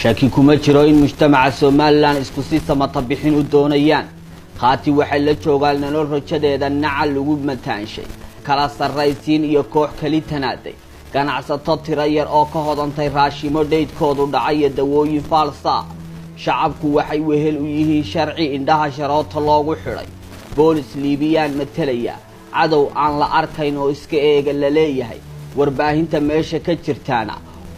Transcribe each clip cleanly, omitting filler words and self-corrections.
Shaki kuma jiro in mujtamaca Somalilan isku si samata bixin u doonayaan. Khaati waxay la joogaan nolol rajadeeda nacal lagu mataanshay, kala sarraysiin iyo koox kali tanaaday, ganacsato tiro yar oo ka hodantay raashimo dhaydkoodu dhacay iyo dawooyin faalsa. Shacabku waxay wehel u yihiin sharci indhaha sharoota loogu xidhay, boolis Liibiyaan matelaya, cadow aan la arkayn oo iska eega la leeyahay. Warbaahinta meesha ka jirtaana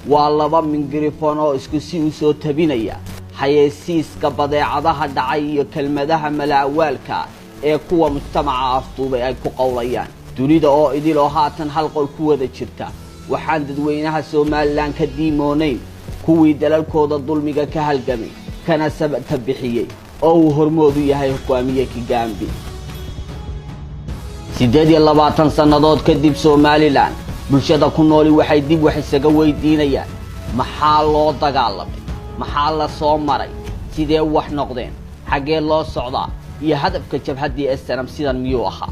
waa laba mingirifon oo isku si u soo tabinaya xayeysiiska badeecadaha dhacay iyo kelmadaha malaawaalka ee kuwa mujtamaca afduubay ay ku qowlayaan. Dunida oo idil oo haatan hal qol ku wada jirta, waxaan dadweynaha Somalilan ka diimoonayn kuwii dalalkooda dulmiga ka halgamay kana sabata bixiyey oo uu hormoodu yahay hogaamiye Kigambi. 28 sannadood kadib, Somalilan bulshada ku nooli waxay dib wax isaga weydiinayaan: maxaa loo dagaalamay? Maxaa la soo maray? Sidee wax noqdeen? Xaggee loo socdaa? Iyo hadafka jabhaddii SNM sidan miyuu ahaa?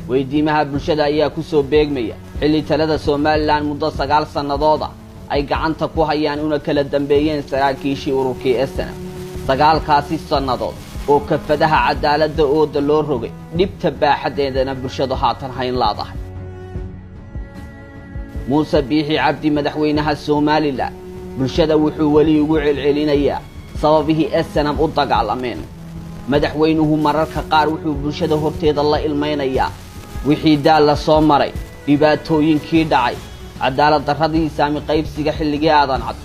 Weydiimaha bulshada ayaa ku soo beegmaya xilli talada Somalilan muddo 9 sannadooda ay gacanta ku hayaan una kala dambeeyeen saraakiishii ururkii SNM. 9kaasi sannadood oo kafadaha cadaaladda ooda loo rogay, dhibta baaxaddeedana bulshadu haatan hayn laadahay. Muuse Biixi Cabdi, madaxweynaha Somalilan, bulshada wuxuu weli ugu celcelinayaa sababihii SNM u dagaalameen. Madaxweynuhu mararka qaar wuxuu bulshada horteeda la ilmaynayaa wixii daal la soo maray, dhibaatooyinkii dhacay, cadaalad darradii saami qaybsiga xilligii Aadan Cad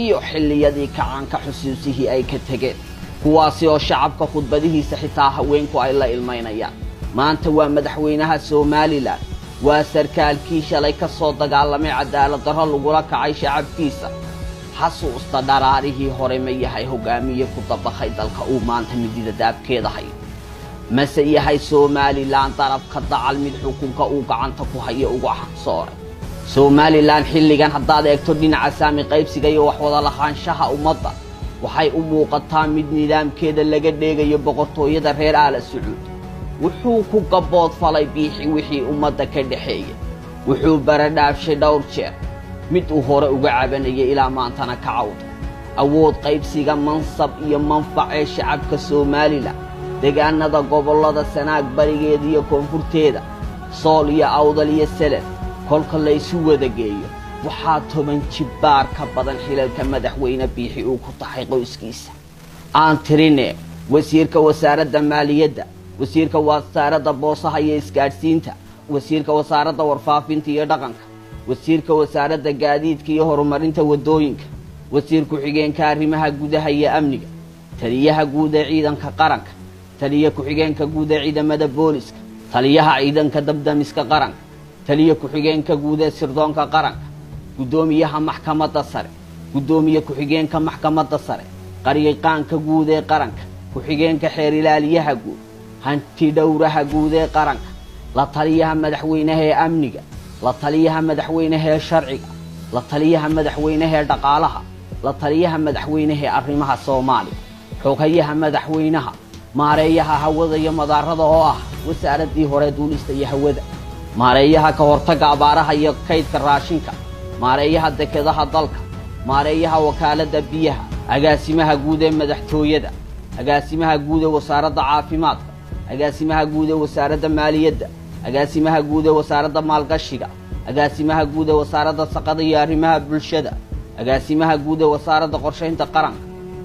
iyo xilliyadii kacaanka, xusuusihii ay ka tegeen, kuwaasi oo shacabka khudbadihiisa xitaa haweenku ay la ilmaynayaan. Maanta waa madaxweynaha Somalilan, waa sarkaalkii shalay ka soo dagaalamay cadaalad darro lagula kacay shacabkiisa. Xasuusta dharaarihii hore ma yahay hogaamiye ku dabaqay dalka uu maanta midida daabkeeda hayo? Mase yahay Somalilan darafka dacal mid xukunka uu gacanta ku hayo uga xaqsooray? Somalilan xilligan haddaad eegto dhinaca saami qaybsiga iyo wax wada lahaanshaha ummadda, waxay u muuqataa mid nidaamkeeda laga dheegayo boqortooyada reer Aala Sacuud. Wuxuu ku gabood falay Biixi wixii ummadda ka dhexeeyay. Wuxuu baradhaafshay dhowr jeer mid uu hore uga cabanayay ilaa maantana ka cawda: awood qaybsiga mansab iyo manfac ee shacabka Somalilan. Deegaanada gobollada Sanaag barigeeda iyo koonfurteeda, Sool iyo Awdal iyo Selel, kolka laysu wada geeyo waxaa 10 jibbaar ka badan xilalka madaxweyne Biixi uu ku taxay qoyskiisa. Aan tirine: wasiirka wasaaradda maaliyadda, wasiirka wasaaradda boosaha iyo isgaadhsiinta, wasiirka wasaaradda warfaafinta iyo dhaqanka, wasiirka wasaaradda gaadiidka iyo horumarinta waddooyinka, wasiir ku-xigeenka arrimaha gudaha iyo amniga, taliyaha guud ee ciidanka qaranka, taliya ku-xigeenka guud ee ciidamada booliska, taliyaha ciidanka dabdamiska qaranka, taliya ku-xigeenka guud ee sirdoonka qaranka, guddoomiyaha maxkamadda sare, guddoomiye ku-xigeenka maxkamadda sare, qaryaqaanka guud ee qaranka, ku-xigeenka xeer ilaaliyaha guud, hanti dhowraha guud ee qaranka, la taliyaha madaxweynaha ee amniga, la taliyaha madaxweynaha ee sharciga, la taliyaha madaxweynaha ee dhaqaalaha, la taliyaha madaxweynaha ee arrimaha Soomaaliya, xoghayaha madaxweynaha, maareeyaha hawada iyo madaarada oo ah wasaaraddii hore duulista iyo hawada, maareeyaha ka hortagga abaaraha iyo kaydka raashinka, maareeyaha dekedaha dalka, maareeyaha wakaaladda biyaha, agaasimaha guud ee madaxtooyada, agaasimaha guud ee wasaaradda caafimaadka, agaasimaha guud ee wasaaradda maaliyadda, agaasimaha guud ee wasaaradda maalgashiga, agaasimaha guud ee wasaaradda shaqada iyo arrimaha bulshada, agaasimaha guud ee wasaaradda qorshaynta qaranka,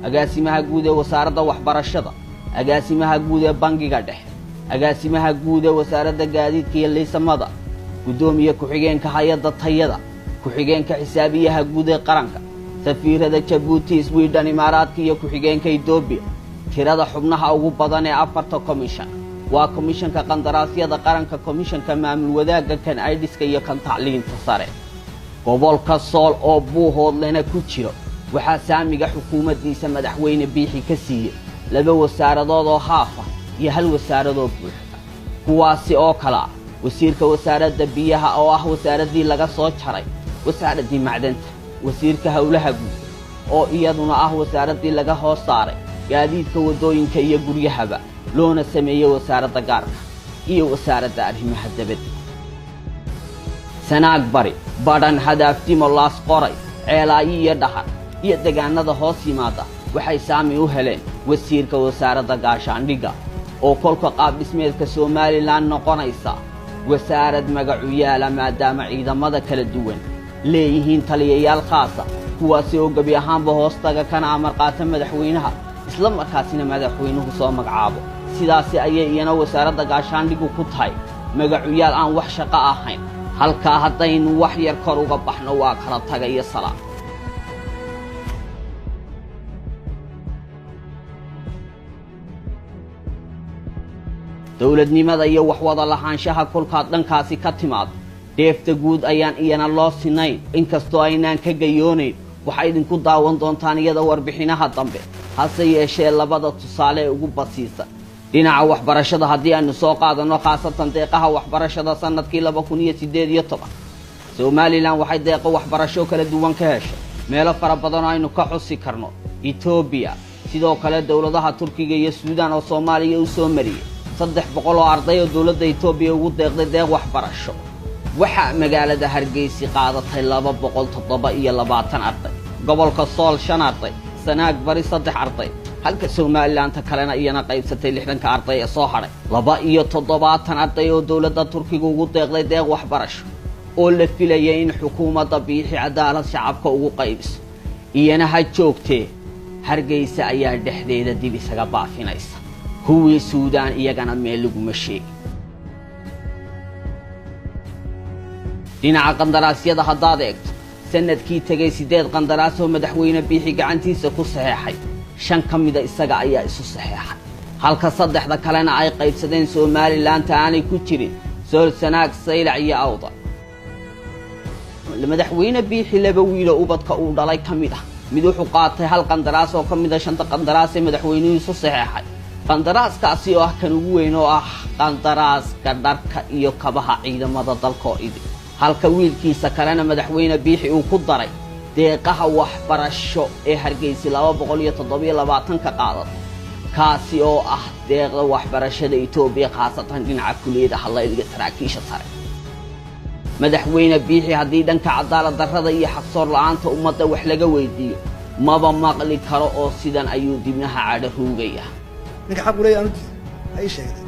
agaasimaha guud ee wasaaradda waxbarashada, agaasimaha guud ee bangiga dhexe, agaasimaha guud ee wasaaradda gaadiidka iyo liisamada, guddoomiye ku-xigeenka hay-adda tayada, ku-xigeenka xisaabiyaha guud ee qaranka, safiirada Jabuuti, Sweden, Imaaraadka iyo ku-xigeenka Etoobiya. Tirada xubnaha ugu badan ee afarta komishan waa komishanka qandaraasyada qaranka, komishanka maamul wadaagga, kan aidhiska iyo kan tacliinta sare. Gobolka Sool oo Buuhoodlena ku jiro waxaa saamiga xukuumaddiisa madaxweyne Biixi ka siiyey 2 wasaaradood oo haafa iyo 1 wasaaradoo buuxda, kuwaasi oo kale ah wasiirka wasaaradda biyaha oo ah wasaaraddii laga soo jaray wasaaraddii macdanta, wasiirka howlaha guud oo iyaduna ah wasaaraddii laga hoos saaray gaadiidka waddooyinka iyo guryahaba loona sameeyey wasaaradda gaarka, iyo wasaaradda arrimaha dabadda. Sanaag bari, Badhan, Hadaafdimo, Laas Qoray, Ceelaayo iyo Dhahar iyo degaanada hoos yimaada waxay saami u heleen wasiirka wasaaradda gaashaandhigga oo kolka qaab dhismeedka Somaliland noqonaysa wasaarad magacu yaala, maadaama ciidamada kala duwan leeyihiin taliyayaal khaasa, kuwaasi oo gebi ahaanba hoostaga kana amar qaata madaxweynaha, isla markaasina madaxweynuhu soo magacaabo. Sidaasi ayay iyana wasaaradda gaashaandhiggu ku tahay magacuyaal aan wax shaqo ahayn. Halkaa haddaynu wax yar kor uga baxno, waa kala taga iyo salaam. Dowladnimada iyo wax wada lahaanshaha kolkaad dhankaasi ka timaado, dheefta guud ayaan iyana loo sinayn, inkastoo aynaan ka gayoonayn. Waxaa idinku daawan doontaan iyada warbixinaha dambe. Hase yeeshee labada tusaale ee ugu basiisan dhinaca waxbarashada haddii aynu soo qaadanno, khaasatan deeqaha waxbarashada, sanadkii 2018 Somaliland waxay deeqo waxbarasho kala duwan ka heshay meelo fara badan oo aynu ka xusi karno Etoobiya, sidoo kale dowladaha Turkiga iyo Suudaan oo Soomaaliya u soo mariyey 300 oo arday oo dowladda Etoobiya ugu deeqday deeq waxbarasho. Waxaa magaalada Hargeysi qaadatay 227 arday, gobolka Sool 5 arday, Sanaag Bari 3 arday, halka Somalilandta kalena iyana qaybsatay 60ka arday ee soo hadhay. 72 arday oo dowladda Turkiga ugu deeqday deeq waxbarasho oo la filayay in xukuumadda Biixi cadaalad shacabka ugu qaybiso, iyana ha joogtee Hargeysa ayaa dhexdeeda dib isaga baafinaysa. Kuwii Suudaan iyagana meel laguma sheegin. Dhinaca qandaraasyada haddaad eegto, sanadkii tegay 8 qandaraas oo madaxweyne Biixi gacantiisa ku saxeexay, 5 ka mida isaga ayaa isu saxeexay, halka 3da kalena ay qaybsadeen Somalilandta aanay ku jirin Sool, Sanaag, Saylac iyo Awda. Madaxweyne Biixi laba wiilo ubadka uu dhalay ka mid ah, mid wuxuu qaatay hal qandaraas oo ka mid a 5ta qandaraas ee madaxweynuhu isu saxeexay, qandaraaskaasi oo ah kan ugu weyn oo ah qandaraaska dharka iyo kabaha ciidamada dalka oo idin, halka wiilkiisa kalena madaxweyne Biixi uu ku daray deeqaha waxbarasho ee Hargeysa 227ka qaadatay, kaasi oo ah deeqda waxbarashada Etoobiya, khaasatan dhinaca kuliyada hadlayliga saraakiisha sare. Madaxweyne Biixi haddii dhanka cadaalad darrada iyo xaqsoor la-aanta ummadda wax laga weydiiyo, maba maqli karo oo sidan ayuu dibnaha cadho ruugaya. Ninka xaq u leeyahay anu ha ii sheegtay.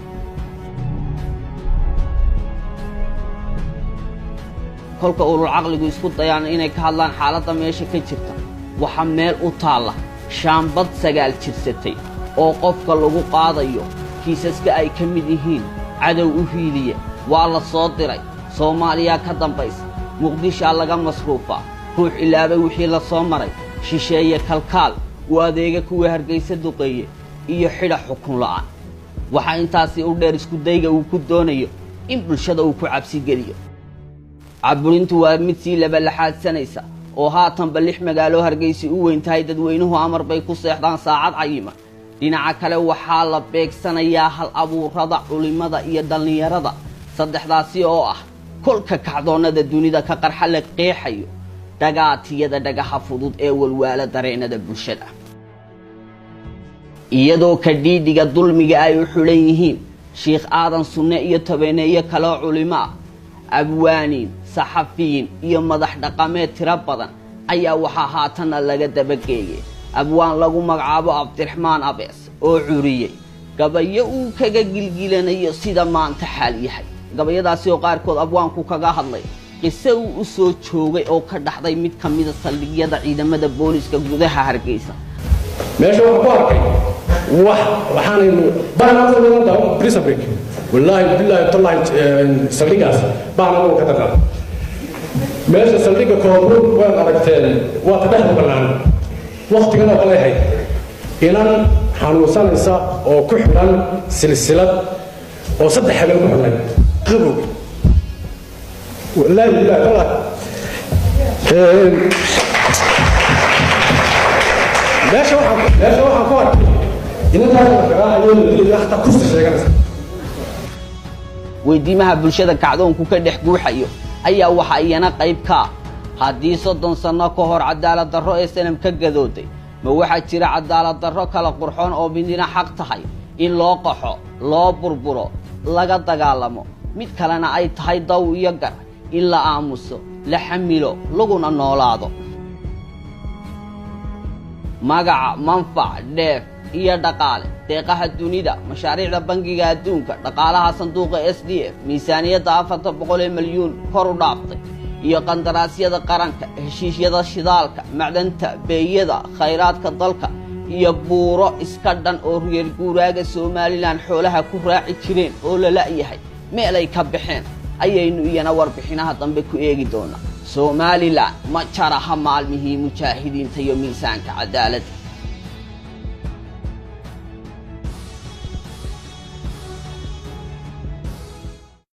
Kolka ulul caqligu isku dayaan inay ka hadlaan xaaladda meesha ka jirta, waxaa meel u taalla shaambad 9 jirsatay oo qofka lagu qaadayo kiisaska ay ka mid yihiin cadow u hiiliye, waa la soo diray, Soomaaliya ka dambaysa, Muqdishaa laga masruufaa, ruux ilaabay wixii la soo maray, shisheeye kalkaal u adeega kuwii Hargaysa duqeeye iyo xidha xukun la'aan. Waxaa intaasi u dheer isku dayga uu ku doonayo in bulshada uu ku cabsigeliyo. Caburintu waa mid sii labalaxaadsanaysa oo haatanba 6 magaalo Hargeysi u weyn tahay dadweynuhu amar bay ku seexdaan saacad cayiman. Dhinaca kale waxaa la beegsanayaa hal abuurada, culimada iyo dhallinyarada, saddexdaasi oo ah kolka kacdoonnada dunida ka qarxa la qeexayo dhagaatiyada dhagaha fudud ee walwaala dareenada bulshada, iyadoo ka dhiidhiga dulmiga ay u xidhan yihiin Sheikh Aadan Sunne iyo tobaneeyo kaloo culimo ah, abwaaniin, saxafiyiin iyo madax dhaqameed tiro badan ayaa waxaa haatanna laga dabageeyey abwaan lagu magacaabo Cabdiraxmaan Abees oo curiyey gabayo uu kaga gilgilanayo sida maanta xaal yahay. Gabayadaasi oo qaarkood abwaanku kaga hadlay qise uu u soo joogay oo ka dhaxday mid ka mida saldhigyada ciidamada booliska gudaha Hargeysa. Meesha waxaan ku arkay wax waxaanaynu baanaa prison break, wallaahi billaahi tallahi, saldhigaas baan anagu ka darnaa. Meesha saldhigga Koonfur waad aragteen, waa ta dhexda bannaan. Waktigan oo kale ahayd inan xanuunsanaysa oo ku xidhan silsilad oo 3 habeen ku xidhnay qabow, wallaahi billaahi tallahi. Meesha waxaan ku arkay inantaas la garaacayo, la dilayo, xataa kursi sheeganaysa. Weydiimaha bulshada kacdoonku ka dhex guuxayo ayaa waxa iyana qayb ka ah: haddii 30 sanno ka hor cadaalad darro ee sanam ka gadooday, ma waxaa jira cadaalad darro kala qurxoon oo midina xaq tahay in loo qaxo, loo burburo, laga dagaalamo, mid kalena ay tahay daw iyo gar in la aamuso, la xamilo, laguna noolaado? Magaca, manfac, dheef iyo dhaqaale, deeqaha dunida, mashaariicda Bangiga Adduunka, dhaqaalaha sanduuqa SDF, miisaaniyadda 400 milyuun kor u dhaaftay iyo qandaraasyada qaranka, heshiisyada shidaalka, macdanta, beeyada, khayraadka dalka iyo buuro iska dhan oo reer guuraaga Somalilan xoolaha ku raaci jireen oo la la'yahay meelay ka baxeen ayaynu iyana warbixinaha dambe ku eegi doonaa. Somalilan ma jaraha maalmihii mujaahidiinta iyo miisaanka cadaaladda.